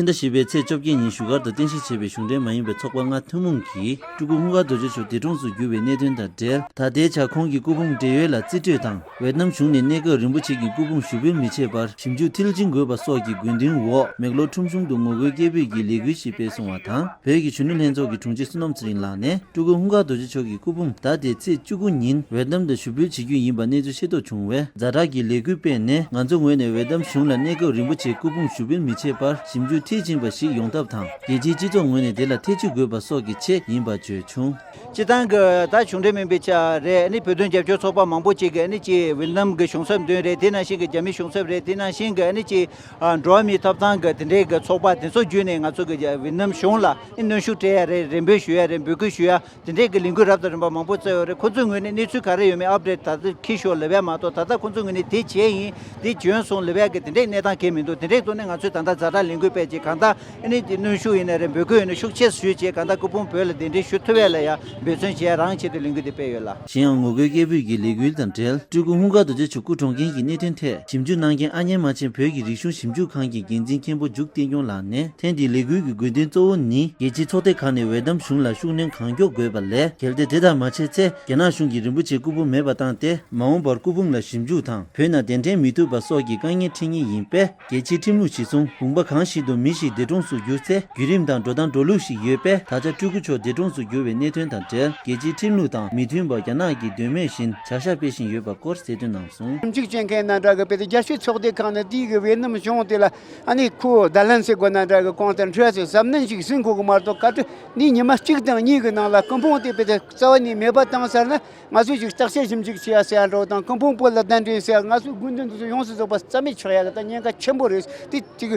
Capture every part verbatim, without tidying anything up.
ཟླ་བཞི་པའི་ཚེས་བཅོ་བརྒྱད་ཉིན་བཞུགས་སྒར་དུ་རྟེན་གཞི་བྱས་པའི་གཞུང་འབྲེལ་མ་ཡིན་པའི་ཚོགས་པ་ལྔ་ཐུན་མོང་གིས་སྤྲུལ་སྐུ་སྔོན་དཀར་རྡོ་རྗེ་མཆོག་འདས་གྲོངས་སུ་གྱུར་བའི་གནད་དོན་དང་འབྲེལ། ད་ལྟའི་ཆར་ཁོང་གི་སྐུ་ཕུང་བགྲེས་ཡོལ་ལ་རྩིས་སྤྲོད་དང་། ཝེ་ཏི་ནམ་གཞུང་ནས་གནས་སྐབས་རིན་པོ་ཆེ་གི་སྐུ་ཕུང་ཞུགས་འབུལ་མི་བྱེད་པར་ཞིབ་འཇུག་མཐིལ་ཕྱིན་དགོས་པ་སོགས་ཀྱི་དགོས་འདུན་འོག་མེག་ལོར་ཁྲོམ་གཞུང་དུ་ངོ་རྒོལ་སྐད་འབོད་ཀྱི་ལས་འགུལ་ཞིག་སྤེལ་སོང་བ་དང་། བོད་ཀྱི་གཞོན་ནུ་ལྷན་ཚོགས་ཀྱི་དྲུང་ཆེ་བསོད་ནམས་ཚེ་རིང་ལགས་ནས་སྤྲུལ་སྐུ་སྔོན་དཀར་རྡོ་རྗེ་མཆོག་གི་སྐུ་ཕུང་ཟླ་འདིའི་ཚེས་བཅུ་དགུ་ཉིན་ཝེ་ཏི་ནམ་དུ་ཞུགས་འབུལ་བྱེད་རྒྱུ་ཡིན་པ་གནས་ཚུལ་ཤེས་རྟོགས་བྱུང་བས། ཛ་དྲག་གི་ལས་འགུལ་སྤེལ་ནས་ང་ཚོ་ངོས་ནས་ཝེ་ཏི་ནམ་གཞུང་ལ་གནས་སྐབས་རིན་པོ་ཆེའི་སྐུ་ཕུང་ཞུགས་འབུལ་མི་བྱེད་པར་ཞིབ་འཇུག་མཐིལ་ཕྱིན་པ་ཞིག་ཡོང་ཐབས་དང་། རྒྱལ་སྤྱིའི་སྤྱི་ཚོགས་ངོས་ནས་དེ་ལ་ཐེ་བྱུས་དགོས་པ་སོགས་ཀྱི་ཆེད་ཡིན་པ་བརྗོད་བྱུང་། སྤྱིར་བཏང་གི་ད་གཞུང་འབྲེལ་མིན་པའི་ཆ་རེད། ཨ་ནི་བོད་དོན་རྒྱབ་སྐྱོར་ཚོགས་པ་མང་པོ་ཅིག་གིས་ཨ་ནི་ཅིག་ཝེ་ཏི་ནམ་གི་གཞུང་ཚབ་མདུན་རེད། དེ་ནང་བཞིན་གྱི་རྒྱ་མི་གཞུང་ཚབ་རེད། དེ་ནང་བཞིན་གྱི་ཨ་ནི་ཅིག་ཨ་འགྲོ་བ་མིའི་ཐོབ་ཐང་གི་དེ་འདྲའི་གི་ཚོགས་པ་དེ་ཚོ་བརྒྱུད་ནས་ང་ཚོ་གི་ཝེ་ཏི་ནམ་གཞུང་ལ་ཨ་ནི་གནོན་ཤུགས་སྤྲད་ཡ་རེད། རེ་འབོད་ཞུ་ཡ་རེད། འབོད་སྐུལ་ཞུ་ཡ། དེ་འདྲས་ཀྱི་ལས་འགུལ་རབ་དང་རིམ་པ་མང་པོ་བཙལ་ཡོད་རེད། ཁོ་ཚོའི་ངོས་ནས་གནས་ཚུལ་ག་རེ་ཡོད་མེད་ཨབ་ཌེཊ་ད་ལྟ་འཁྱེར་ཤོག་ལབ་ཡ་མ་གཏོགས། ད་ལྟ་ཁོ་ཚོའི་ངོས་ནས་དེ་བྱས་ཡིན། དེ་བྱོན་སོང་ལབ་ཡ་གི་དེ་འདྲས་གནས་སྟངས་གང་ཡང་མི་འདུག་དེ་འདྲས་ཐོག་ནས་ང་ཚོས་ད་ལྟ་ཛ་དྲག་ལས་འགུལ་སྤེལ་བྱས། གང་ལྟར་ཨ་ནི་དེ་གནོན་ཤུགས་ཡིན་ན་རེད། འབོད་སྐུལ་ཡིན་ན་ཤུགས་ཆེ་ཞུས་བྱས། གང་ལྟར་སྐུ་ཕུང་བོད་ལ་གདན་འདྲེན་ཞུ་ཐུབ་ཡ་ལ་ཡ་འབད་བརྩོན་བྱེད་ཡ་རང་ཆེད་དུ་ལས་འགུལ་དེ་སྤེལ་ཡོད་ལ། གཞན་ཡང་ངོ་རྒོལ་སྐད་འབོད་ཀྱི་ལས་འགུལ་དང་འབྲེལ། སྤྲུལ་སྐུ་སྔོན་དཀར་རྡོ་རྗེ་མཆོག་སྐུ་གྲོངས་རྐྱེན་གྱི་གནད་དོན་ཐད་ཞིབ་འཇུག་གནང་མཁན་ཨ་མྱེས་མ་ཆེན་བོད་ཀྱི་རིག་གཞུང་ཞིབ་འཇུག་ཁང་གི་འགན་འཛིན་མཁན་པོ་འཇུ་བསྟན་སྐྱོང་ལགས་ནས། ཐེངས་འདིའི་ལས་འགུལ་གྱི་དགོས་འདུན་གཙོ་བོ་ནི། རྒྱལ་སྤྱིའི་ཚོགས་སྡེ་ཁག་ནས་ཝེ་ཏི་ནམ་གཞུང་ལ་ཤུགས་སྣོན་གང་མགྱོགས་དགོས་པ་ལས། གལ་ཏེ་དེ་ལྟར་མ་བྱས་ཚེ། རྒྱ་ནག་གཞུང་གིས་རིན་པོ་ཆེའི་སྐུ་ཕུང་མེད་པར་བཏང་སྟེ། མ་འོངས་པར་སྐུ་ཕུང་ལ་ཞིབ་འཇུག་དང་། བོད་ནང་གདན་འདྲེན་མི་ཐུབ་པ་སོགས་ཀྱི་དཀའ་ངལ་འཕྲད་ངེས་ཡིན་པས། རྒྱལ་སྤྱིའི་ཁྲིམས་ལུགས་གཞིར་བཟུང་། དགོངས་པ་གང་ཞིག་ཏུ་མི་ཞིག་འདས་གྲོངས་སུ་གྱུར་ཚེ། བརྒྱུད་རིམ་དང་འགྲོ་སྟངས་འགྲོ་ལུགས་ཤིག་ཡོད་པས། ད་ཆ་སྤྲུལ་སྐུ་མཆོག་འདས་གྲོངས་སུ་གྱུར་བའི་གནད་དོན་དང་འབྲེལ། རྒྱལ་སྤྱིའི་ཁྲིམས་ལུགས་དང་མི་མཐུན་པར་རྒྱ་ནག་གིས་དོན་མེད་བཞིན་བྱ་གཞག་སྤེལ་བཞིན་ཡོད་པ་སྐོར་གསལ་སྟོན་གནང་སོང་། ཁྲིམས་གཅོད་བྱེད་མཁན་ནང་འདྲ་གི་དཔེ་དེ་རྒྱལ་སྤྱིའི་ཚོགས་སྡེ་ཁག་ནས་དེའི་གི་ཝེ་ཏི་ནམ་གཞུང་དེ་ལ་ཨ་ནི་ཁོ་བརྡ་ལན་ཟེར་དགོས་ན་འདྲ་གི་གོང་དུ་འཕྲོས་ཏེ་གཟབ་ནན་ཞིག་ཟིན་དགོས་གི་མ་གཏོགས། བཀའ་ཁྲི་ནས་ཉི་མ་གཅིག་དང་གཉིས་གི་ནང་ལ་སྐུ་ཕུང་དེ་དཔེ་དེ་རྩ་བ་ནས་མེད་པ་བཏང་ཚར་ན། ང་ཚོས་ཅིག་བརྟག་དཔྱད་ཞིབ་འཇུག་བྱེད་ཡ་ཟེར་ཡ་འདྲ་བོ་དང་། སྐུ་ཕུང་བོད་ལ་གདན་འདྲེན་ཟེར་ཡ། ང་ཚོའི་དགོས་འདུན་དེ་ཚོ་ཡོངས་སུ་རྫོགས་པ་རྩ་མེད་ཆགས་ཡ་གི་ད་ཉེན་ཁ་ཆེན་པོ་རེད། དེ་ཅིག་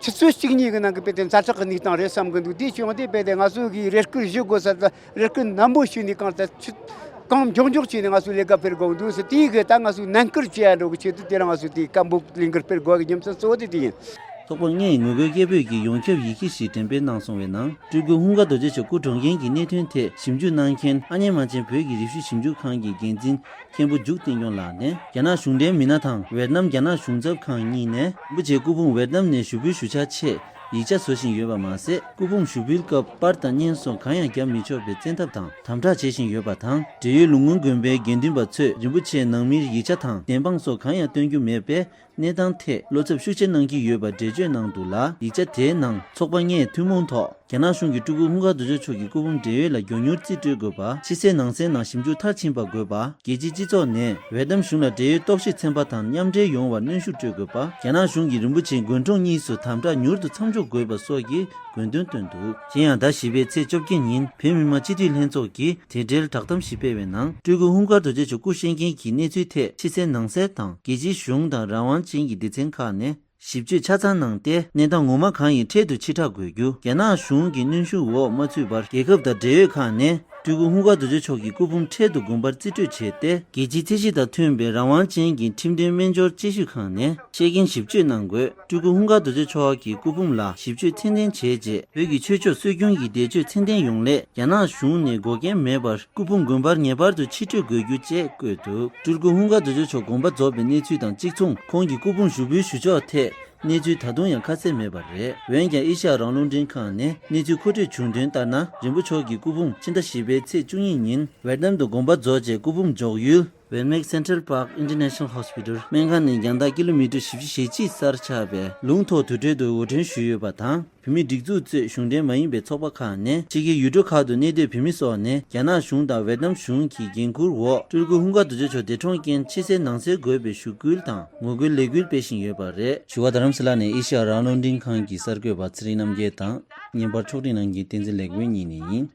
ཆུ་ཚོད་གཅིག་གཉིས་གི་ནང་གི་དཔེ་དེ་ཛ་དྲག་གི་གནས་སྟངས་རེད་བསམ་གི་འདུག་དེ་བྱུང་དེ་དཔེ་དེ་ང་ཚོ་གིས་རེ་སྐུལ་ཞུ་དགོས་ས་དང་། རེ་སྐུལ་ནན་པོ་ཞུས་ནས་གང་ལྟར་ཆུ་གང་མགྱོགས་མགྱོགས་བྱས་ནས་ང་ཚོ་ལས་ཀ་སྤེལ་དགོས་འདུག་ཟེར། དེའི་གི་ད་ང་ཚོས་ནན་སྐུལ་བྱེད་ཡ་འགྲོ་གི་ཆེད་དུ། དེ་རིང་ང་ཚོས་དེའི་སྐད་འབོད་ལས་འགུལ་སྤེལ་དགོས་གི་རྒྱུ་མཚན་གཙོ་བོ་དེ་དེ་ཡིན། ཚོགས་པ་ལྔའི་ངོ་རྒོལ་སྐད་འབོད་ཀྱི་ཡོངས་ཁྱབ་ཡི་གེ་ཞིག་འགྲེམས་སྤེལ་གནང་སོང་བའི་ནང་། སྤྲུལ་སྐུ་སྔོན་དཀར་རྡོ་རྗེ་མཆོག་སྐུ་གྲོངས་རྐྱེན་གྱི་གནད་དོན་ཐད་ཞིབ་འཇུག་གནང་མཁན་ཨ་མྱེས་མ་ཆེན་བོད་ཀྱི་རིག་གཞུང་ཞིབ་འཇུག་ཁང་གི་འགན་འཛིན་མཁན་པོ་འཇུ་བསྟན་སྐྱོང་ལགས་ནས། རྒྱ་ནག་གཞུང་འབྲེལ་མི་སྣ་དང་ཝེ་ཏི་ནམ་རྒྱ་ནག་གཞུང་ཚབ་ཁང་གཉིས་ནས་རིན་པོ་ཆེའི་སྐུ་ཕུང་ཝེ་ཏི་ནམ་ནས་ཞུགས་འབུལ་ཞུ་འཆར་ཆེད་ཡིག་ཆ་བཟོ་བཞིན་ཡོད་པ་མ་ཟད། སྐུ་ཕུང་ཞུགས་འབུལ་སྐབས་པར་དང་བརྙན་སོགས་གང་ཡང་བརྒྱབ་མི་ཆོག་པའི་བཙན་ཐབས་དང་དམ་དྲག་བྱེད་བཞིན་ཡོད་པ་དང་། འབྲེལ་ཡོད་ལུང་དངུལ་དགོན་པའི་དགེ་འདུན་པ་ཚོས་རིན་པོ་ཆེའི་ནང་མིར་ཡིག་ཆ་དང་བདེན་དཔང་སོགས་གང་ཡང་སྟོན་རྒྱུ་མེད་པས། གནས་སྟངས་ཐད་བློ་འཚབ་ཤུགས་ཆེ་གནང་གི་ཡོད་པ་འགྲེལ་བརྗོད་གནང་འདུག་ལ། ཡིག་ཆ་དེའི་ནང་ཚོགས་པ་ལྔས་ཐུན་མོང་ཐོག་རྒྱ་ནག་གཞུང་གིས་སྤྲུལ་སྐུ་སྔོན་དཀར་རྡོ་རྗེ་མཆོག་གི་སྐུ་ཕུང་བགྲེས་ཡོལ་ལ་མགྱོགས་མྱུར་རྩིས་སྤྲོད་དགོས་པ། ཕྱི་གསལ་ནང་གསལ་ནང་ཞིབ་འཇུག་མཐར་ཕྱིན་པ་དགོས་པ། རྒྱལ་སྤྱིའི་སྤྱི་ཚོགས་ནས་ཝེ་ཏི་ནམ་གཞུང་ལ་བགྲེས་ཡོལ་རྟོག་ཞིབ་ཚན་པ་དང་མཉམ་འབྲེལ་ཡོང་བར་གནོན་ཤུགས་སྤྲོད་དགོས་པ། རྒྱ་ནག་གཞུང་གིས་རིན་པོ་ཆེའི་དགོན་གྲོང་གཉིས་སུ་དམ་དྲག་མྱུར་དུ་མཚམས་འཇོག་དགོས་པ་སོགས་ཀྱི་དགོས་འདུན་བཏོན་འདུག་གཞན་ཡང་ཟླ་བཞི་པའི་ཚེས་བཅོ་བརྒྱད་ཉིན་བོད་མི་མང་སྤྱི་འཐུས་ལྷན་ཚོགས་ཀྱིས་དེ་འབྲེལ་བསྒྲགས་གཏམ་ཞིག་སྤེལ་བའི་ནང་། སྤྲུལ་སྐུ་སྔོན་དཀར་རྡོ་རྗེ་མཆོག་སྐུ་བཞེངས་མཁན་གྱི་གནས་ཚུལ་ཐད་ཕྱི་གསལ་ནང་གསལ་དང་། རྒྱལ་སྤྱིའི་གཞུང་དང་རང་དབང་ཅན་གྱི་སྡེ་ཚན་ཁག་ནས་ཞིབ་དཔྱོད་ཆ་ཚང་གནང་སྟེ། གནས་སྟངས་ངོ་མ་གང་ཡིན་འཕྲལ་དུ་ཕྱིར་བསྒྲགས་དགོས་རྒྱུ། རྒྱ་ནག་གཞུང་གི་གནོན་ཤུགས་འོག་མ་ཚུད་པར། རྒྱལ་ཁབ་དང་འབྲེལ་ཡོད་ཁག་ནས་སྤྲུལ་སྐུ་སྔོན་དཀར་རྡོ་རྗེ་མཆོག་གི་སྐུ་ཕུང་འཕྲལ་དུ་དགོན་པར་རྩིས་སྤྲོད་བྱས་ཏེ། རྒྱལ་སྤྱིའི་ཚད་གཞི་དང་མཐུན་པའི་རང་དབང་ཅན་གྱི་ཁྲིམས་དོན་སྨན་སྦྱོར་དཔྱད་ཞིབ་ཁང་ནས་ཤེས་རྒན་ཞིབ་དཔྱོད་གནང་དགོས། སྤྲུལ་སྐུ་སྔོན་དཀར་རྡོ་རྗེ་མཆོག་གི་སྐུ་ཕུང་ལ་ཞིབ་དཔྱོད་ཚད་ལྡན་བྱས་རྗེས། བོད་ཀྱི་ཆོས་ཕྱོགས་སྲོལ་རྒྱུན་གྱི་བདེ་སྤྱོད་ཚད་ལྡན་ཡོང་སླད། རྒྱ་ནག་གཞུང་ནས་འགོག་རྐྱེན་མེད་པར་སྐུ་ཕུང་དགོན་པར་ངེས་པར་དུ་ཕྱིར་སྤྲོད་དགོས་རྒྱུ་བཅས་བཀོད་འདུག་སྤྲུལ་སྐུ་སྔོན་དཀར་རྡོ་རྗེ་མཆོག་དགོངས་པ་རྫོགས་པའི་གནས་ཚུལ་དང་གཅིག་མཚུངས། ཁོང་གི་སྐུ་ཕུང་ཞུགས་འབུལ་ཞུ་ཕྱོགས་ཐད་གནས་ཚུལ་ད་དུང་ཡང་ཁ་གསལ་མེད་པ་རེད། འོན་ཀྱང་ཨེ་ཤ་ཡ་རང་དབང་རླུང་འཕྲིན་ཁང་ནས་གནས་ཚུལ་མཁོ་སྤྲོད་བྱུང་དོན་ལྟར་ན། རིན་པོ་མཆོག་གི་སྐུ་ཕུང་ཕྱི་ཟླ་བཞི་པའི་ཚེས་བཅུ་གཉིས་ཉིན་ཝེ་ཏི་ནམ་དུ་དགོངས་པ་རྫོགས་རྗེས། སྐུ་ཕུང་འཇོག་ཡུལ་Van Mack Central Park International Hospital སྨན་ཁང་ནས་རྒྱང་ཐག་ཀི་ལོ་མི་ཊར་བཞི་བཅུ་ཞེ་གཅིག་སར་ཆགས་པའི་ལུང་ཐོག་དུར་ཁྲོད་དུ་དབོར་འདྲེན་ཞུས་ཡོད་པ་དང་། བོད་མིའི་སྒྲིག་འཛུགས་གཙོས་གཞུང་འབྲེལ་མ་ཡིན་པའི་ཚོགས་པ་ཁག་ནས་ཕྱི་རྒྱལ་ཡུལ་གྲུ་ཁག་ཏུ་གནས་སྡོད་བོད་མི་སོགས་ནས་རྒྱ་ནག་གཞུང་དང་ཝེ་ཏི་ནམ་གཞུང་གི་འགན་འཁུར་འོག་སྤྲུལ་སྐུ་སྔོན་དཀར་རྡོ་རྗེ་མཆོག་འདས་གྲོངས་རྐྱེན་ཕྱི་གསལ་ནང་གསལ་དགོས་པའི་ཞུ་སྐུལ་དང་ངོ་རྒོལ་ལས་འགུལ་སྤེལ་བཞིན་ཡོད་པ་རེད། བཞུགས་སྒར་རྡ་རམ་ས་ལ་ནས་ཨེ་ཤ་ཡ་རང་དབང་རླུང་འཕྲིན་ཁང་གི་གསར་འགོད་པ་ཚེ་རིང་རྣམ་རྒྱལ་དང་། བརྙན་པར་ཕྱོགས་སྒྲིག་གནང་མཁན་བསྟན་འཛིན་ལེགས་པོ་གཉིས་ནས་ཡིན།